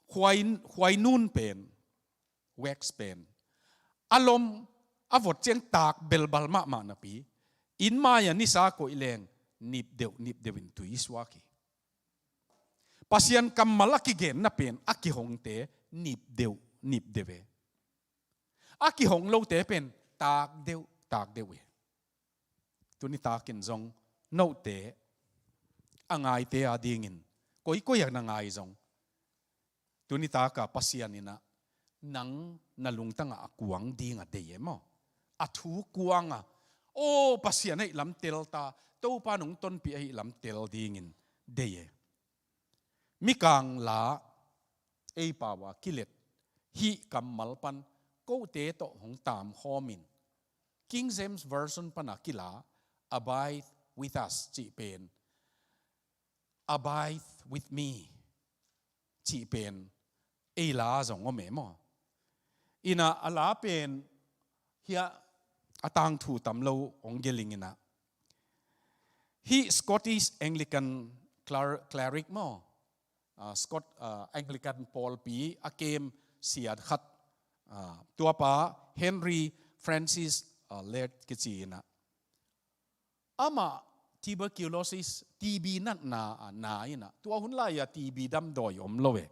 khuai, khuai nun pen, wax pen, a lom a vot ciang tak belbal mahmah napi, inn mai a nisa koih leng nip deuh, nip deuh in tui suak hi. Pasian kammal a kigenna pen a kihongte nip deuh, nip deuh e. A kihong lote pen tak deuh, tak deuh e. Tuni takin zong note a ngaite a dingin, koikoi a na ngai zong, tuni taka Pasian in ah nang na lungtang ah a kuang ding a dei e maw? A thu kuang a, aw, Pasian ahih lam tel ta, Topa nong tonpih ahih lam tel dingin dei e. Mikang la ei pau a kilet hih kammal pan kote tawh hong tamkhawm in, King James Version pan a kila, "Abide with us" cih pen, "Abide with me" cih pen ei la zong om e maw? In ah a la pen hiah a tangthu tam lo hong gelh ing in ah, hih Scottish Anglican cler-, cleric maw, ah, Scot-, ah, Anglican pawlpi a kem siat khat, ah, tuapa Henry Francis, ah, Lee kici in ah, amah tuberculosis, T B natna a na in ah, tua hun lai-a T B damdawi om lo e.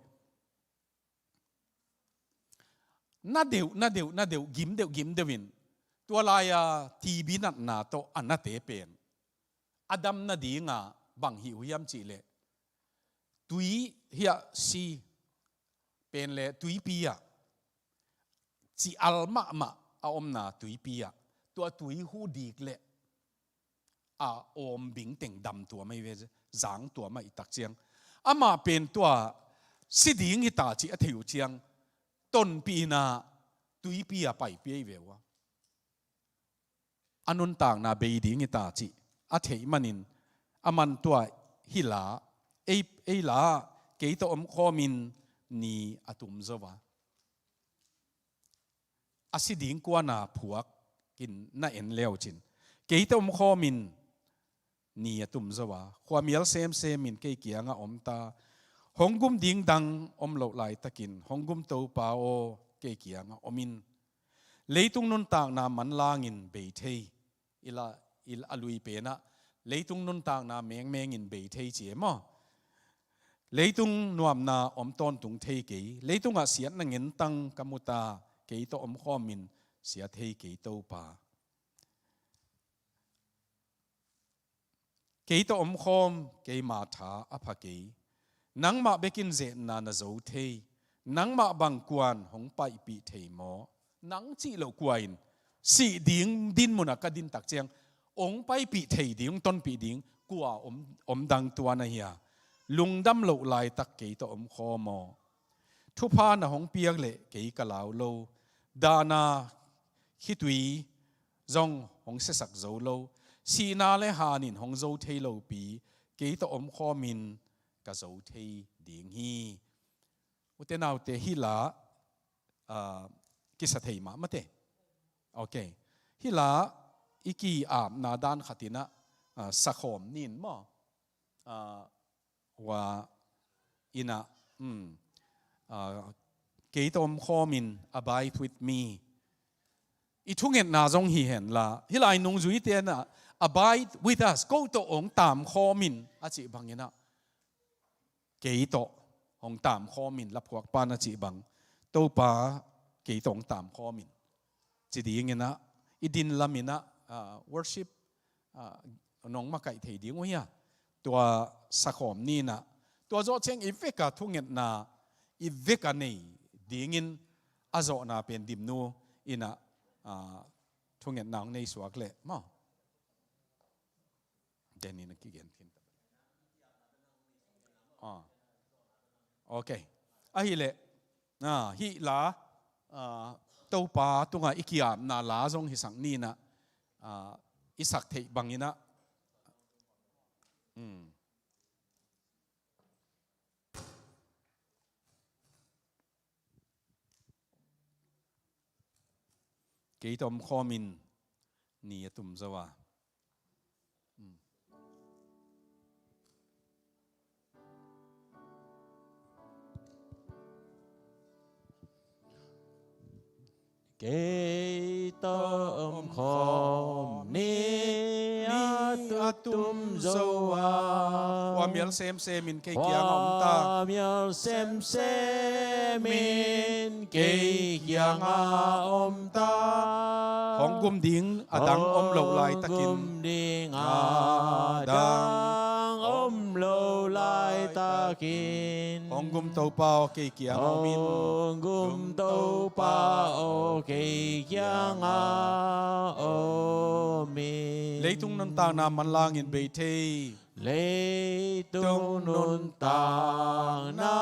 Na deuh, na deuh, na deuh, gim deuh, gim deuh in, tua lai-a T B natna tawh a nate pen a dam nadinga bang hih uh hiam cih leh, tui hiah si pen le tuipi ah, ci-al mahmah a omna tuipi ah, tua tui huh dik leh a awm bing teng dam tuam ahi ve, zang tuam ahih tak ciang, amah pen tua si ding hi ta cih a thei uh ciang, tonpih in ah tuipi ah paipih ahi ve uh a, a nuntakna bei ding hi ta cih a theih manin, aman tua hih la, ei, ei la, "Kei tawh omkhawm in" ni a tum zo a, a si ding kuana phuak in na en leu cin, "Kei tawh omkhawm in" ni a tum zo a, khuamial semsem in kei kiangah om ta. Hong gum ding dang om loh laitakin, "Hong gum Topa aw, kei kiangah om in. Leitung nuntakna manlangin bei thei." I la, i la, a lui penah, "Leitung nuntakna mengmengin bei thei" ci e maw? "Leitung nuamna om tawntung thei kei. Leitungah siatna ngentang ka mu ta. Kei tawh omkhawm in sia thei kei Topa. Kei tawh omkhawm keima tha a pha kei. Nangmah bekin zetna na zo thei. Nangmah bang kuan hong paipih thei maw?" Nang cih loh kua in, sih ding dinmunah ka din tak ciang, hong paipih thei ding, hong tonpih ding kua om, om dang tua na hi a? "Lungdam loh laitak kei tawh omkhawm aw. Thupha na hong piak leh kei ka lau lo. Dahna khitui zong hong siasak zo lo. Sihna le han in hong zo thei lopi, kei tawh omkhawm in ka zo thei ding hi." Ute naute, hih la, ah, kisa thei mahmah te. Ok. Hih la i ki-apna dan khat in ah, ah, sakhawm nin maw? Ah, wa in ah, um, ah, "Kei tawh omkhawm in, abide with me." I thungetna zong hi hen la, hih lai nungzuite in ah, "Abide with us," ko tawh hong tamkhawm in a cih bangin ah, "Kei tawh hong tamkhawm in," laphuakpa na cih bang, Topa, kei tawh hong taam khawm in, ci dingin ah, i din lam in ah, ah, worship, ah, nong makaih thei ding uh hia? Tua sakhawm ni in ah, tua zawh ciang i vek a thungetna, i vek a nei dingin a zawhna pen Dimnu in ah, ah, thungetna hong nei suak leh maw. Denin a kigen khin. Ah. Ok. Ahih leh, ah, hih la, ah, Topa tungah i ki-apna la zong hisak ni in ah, ah, i sak theih bangin ah. Hmm. Kei tawh om khawm in, ni a tum zo a. Kei tawh om khawm ni a tum zo a. Khuamial semsem in kei kiangah om ta. Khuamial semsem in kei kiangah om ta. Hong gum ding a dang om loh laitakin. Hong gum ding a dang om loh laitakin. Hong gum Topa aw kei kiang om in. Hong gum Topa aw kei kiangah om in. Leitung nuntakna manlangin bei thei. Leitung nuntakna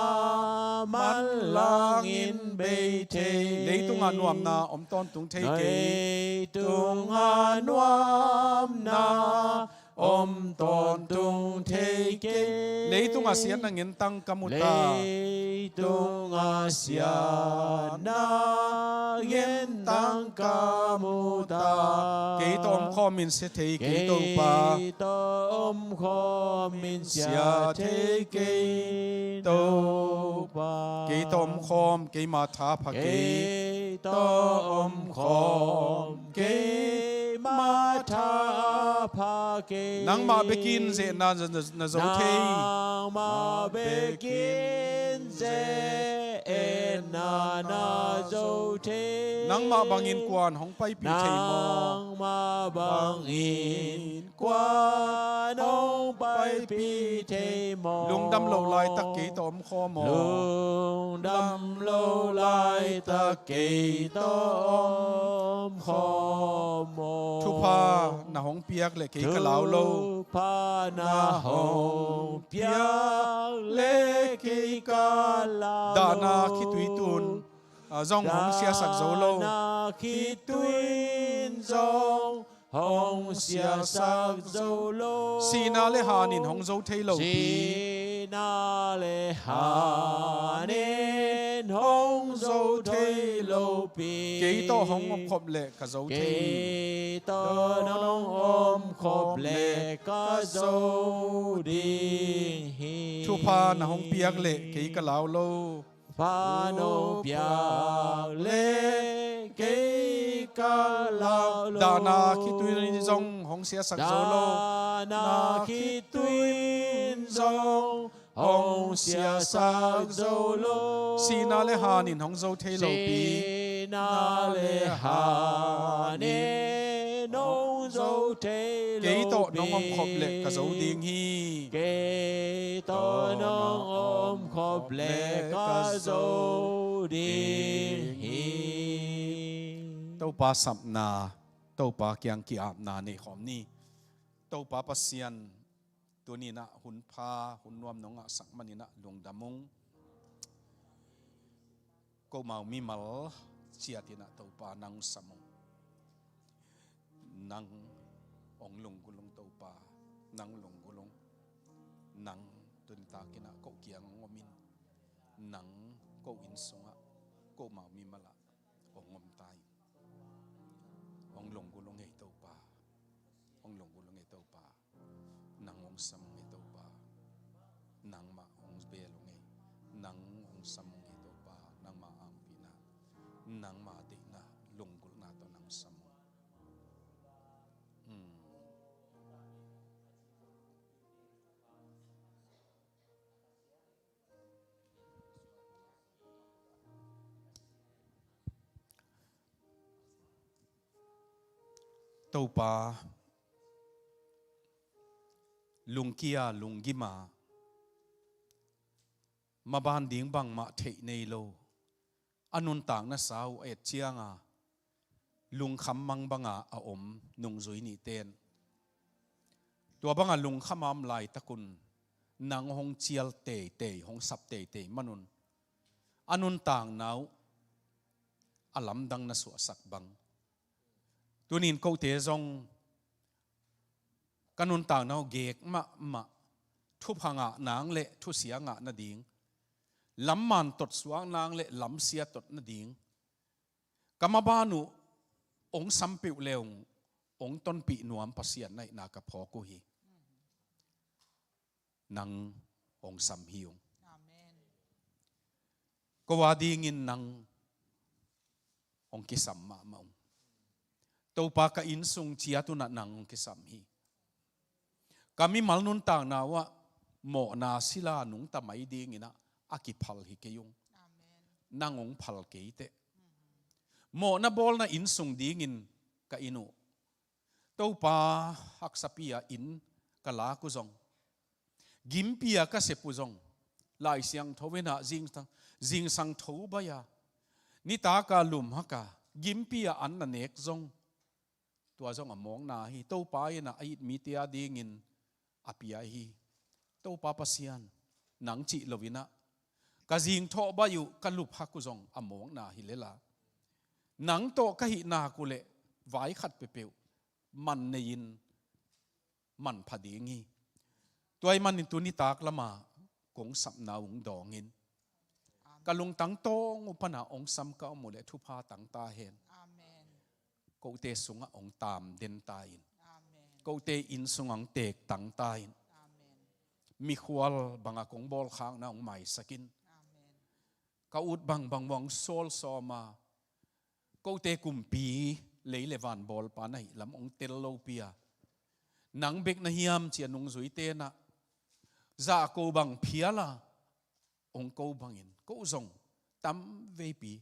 manlangin bei thei. Leitungah nuamna om tawntung thei kei. Leitungah nuamna om tawntung thei kei. Leitungah siatna ngentang ka mu ta. Leitungah siatna ngentang ka mu ta. Kei tawh om khawm in sia thei kei Topa. Kei tawh om khawm in sia thei kei Topa. Kei tawh om khawm keima tha pha kei. Kei tawh om khawm keima tha pha kei. Nangmah bekin zehna na, na, na zo thei. Nangmah bekin zehna na zo thei. Nangmah bangin kuan hong paipih thei maw? Nangmah bangin kuan hong paipih thei maw? Lungdam lo laitak kei tawh om khawm aw. Lungdam lo laitak kei tawh om khawm aw. Thupha na hong piak leh kei ka lau lo. Thupha na hong piak leh kei ka lau lo. Dahna khitui tun, ah, zong hong siasak zo lo. Dahna khitui in zong hong siasak zo lo. Sihna le han in hong zo thei lo pi. Sihna le han in hong zo thei lo pi. Kei tawh hong omkhop leh ka zo thei. Kei tawh nong omkhop leh ka zo ding hi. Thupha na hong piak leh kei ka lau lo. Thupha nong piak leh kei ka lau lo. Dahna khitui in zong hong siasak zo lo. Dahna khitui in zong hong siasak zo lo. Sihna le han in hong zo thei lo pi. Sihna le han in hong zo thei lo pi. Kei tawh nong omkhop leh ka zo ding hi. Kei tawh nong omkhop leh ka zo ding hi. Topa sapna, Topa kiang ki-apna nei khawm ni. Topa Pasian, tuni-in ah hun pha, hun nuam nong ngahsak manin ah lungdam ung. Komau mimal ciatin ah Topa nang sam ung. Nang hong lunggulh ung Topa, nang lunggulh ung. Nang tuni takin ah ko kiang hong om in, nang ko inn sungah, komau mimal ah hong om ta in. Hong lunggulh ung ei Topa. Hong lunggulh ung ei Topa. Nang hong sam ung ei Topa. Nangmah hong bel ung ei. Nang hong sam ung ei Topa. Nangmah angpihna, nangmah deihna, lunggulhna tawh nang sam ung. Hmm. Topa, lungkia lunggima, maban ding bangmah theih nei lo, a nuntakna sau a et cianga lungkham mang banga a om nungzui nihten, tua banga lungkham a om laitakun nang hong cial teitei, hong sap teitei manun a nuntakna uh a lamdang na suahsak bang, tunin kote zong ka nuntakna uh gek mahmah, thupha ngah nang le thusia ngah nading, lamman tot suak nang le lamsia tot nading, ka maban uh ong sampeuh leung ong tonpih nuam Pasian na hihna ka phawk uh hi. Nang ong sam hi ung. Amen. Ko a dingin nang ong kisam mahmah ung. Topa, ka innsung ciat unah nang ong kisam hi. Ka mimal nuntakna uah mawhna sila nungta mai dinginah a kiphal hi kei ung. Amen. Nang ong phal kei teh. Mawhna bawlna innsung dingin ka in uh, Topa, haksapi-a inn ka lak uh zong, gimpi-a ka sep uh zong, Lai Siangtho inah zingsang, zingsang tho bai-a, nitaka lumhaka gimpi-a an na nek zong, tua zong a mawkna hi. Topa inah a it mite a dingin a pia hi. Topa Pasian, nang cih loinah ka zingthawh bai uh, ka luphak uh zong a mawkna hi lela, nang tawh ka hih nak uh leh vai khat peuhpeuh man nei-in manpha ding hi. Tua ahih manin tuni tak lama kong sapna ung dawngin, Amen. Ka lungtang tawng uh pana ong sam ka om uh leh thupha tang ta hen. Amen. Kote sungah ong tam den ta in. Amen. Kote inn sungah ong teek tang ta in. Amen. Mikhual banga kong bawlkhakna ong maisak in. Amen. Ka ut bangbang bang ong sawlsawm a, kote kumpi, lei le van bawlpa na hih lam ong tel lopi a, nang bek na hiam ci-a nungzui tenah zahko bang phial a, ong ko bangin ko zong tamveipi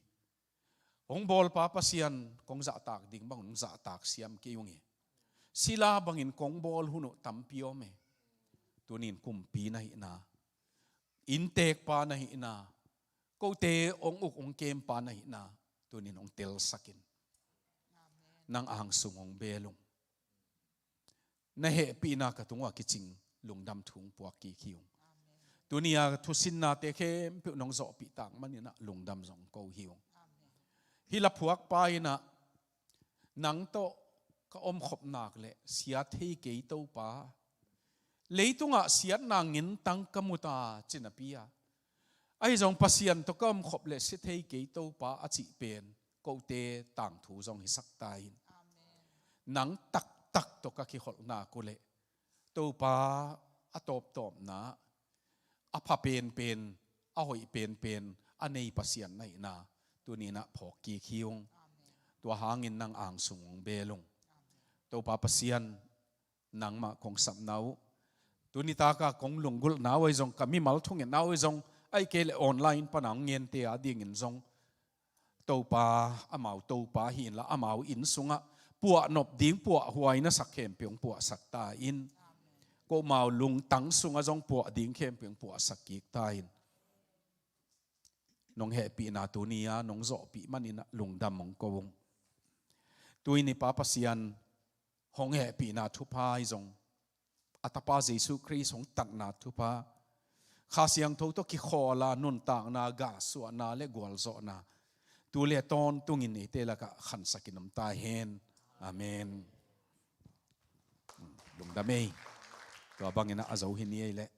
hong bawlpa Pasian kong zahtak ding bang ong zahtak siam kei ung hi. Sila bangin kong bawl hun uh tampi om hi. Tunin kumpi na hihna, innteekpa na hihna, kote ong uk ong kempa na hihna tunin ong telsak in. Amen. Nang angsung ong beel ung. Na hehpihna ka tungah kicing lungdam thu ong puak kik hi ung. Amen. Tuni-a thusinnate khempeuh nong zawhpih tak maninah lungdam zong ko hi ung. Amen. Hih laphuakpa inah nang tawh ka omkhop nak leh sia thei kei Topa. Leitungah siatna ngintang ka mu ta ci napi-a, ahi zong Pasian tawh ka omkhop leh sia thei kei Topa a cih pen kote tangthu zong hisak ta in. Amen. Nang taktak tawh ka kiholh nak uh leh Topa, a tawptawpna, a pha penpen, a hoih penpen a nei Pasian na hihna tuninah phawk kik hi ung. Amen. Tua hangin nang angsung ong beel ung. Amen. Topa Pasian, nangmah kong sapna uh, tuni taka kong lunggulhna uh ahi zong, ka mimal thungetna uh ahi zong, ahih kei leh online pana hong ngente a dingin zong, Topa, amau Topa hi inla, amau inn sungah puahnop ding, puahhuai na sak khempeuh hong puahsak ta in. Ko amau lungtang sungah zong puah ding khempeuh hong puahsak kik ta in. Nong hehpihna tuni-a nong zawhpih maninah lungdam ong ko ung. Tuni Pa Pasian, hong hehpihna thupha ahi zong, a Tapa Jesu Khrist hong tatna thupha, Kha Siangtho tawh kikhawl a nuntakna, gahsuahna le gualzawhna tu le tawntungin eite lakah khansakin om ta hen. Amen. Lungdam ei. Tua banginah a zo hi ni ei leh.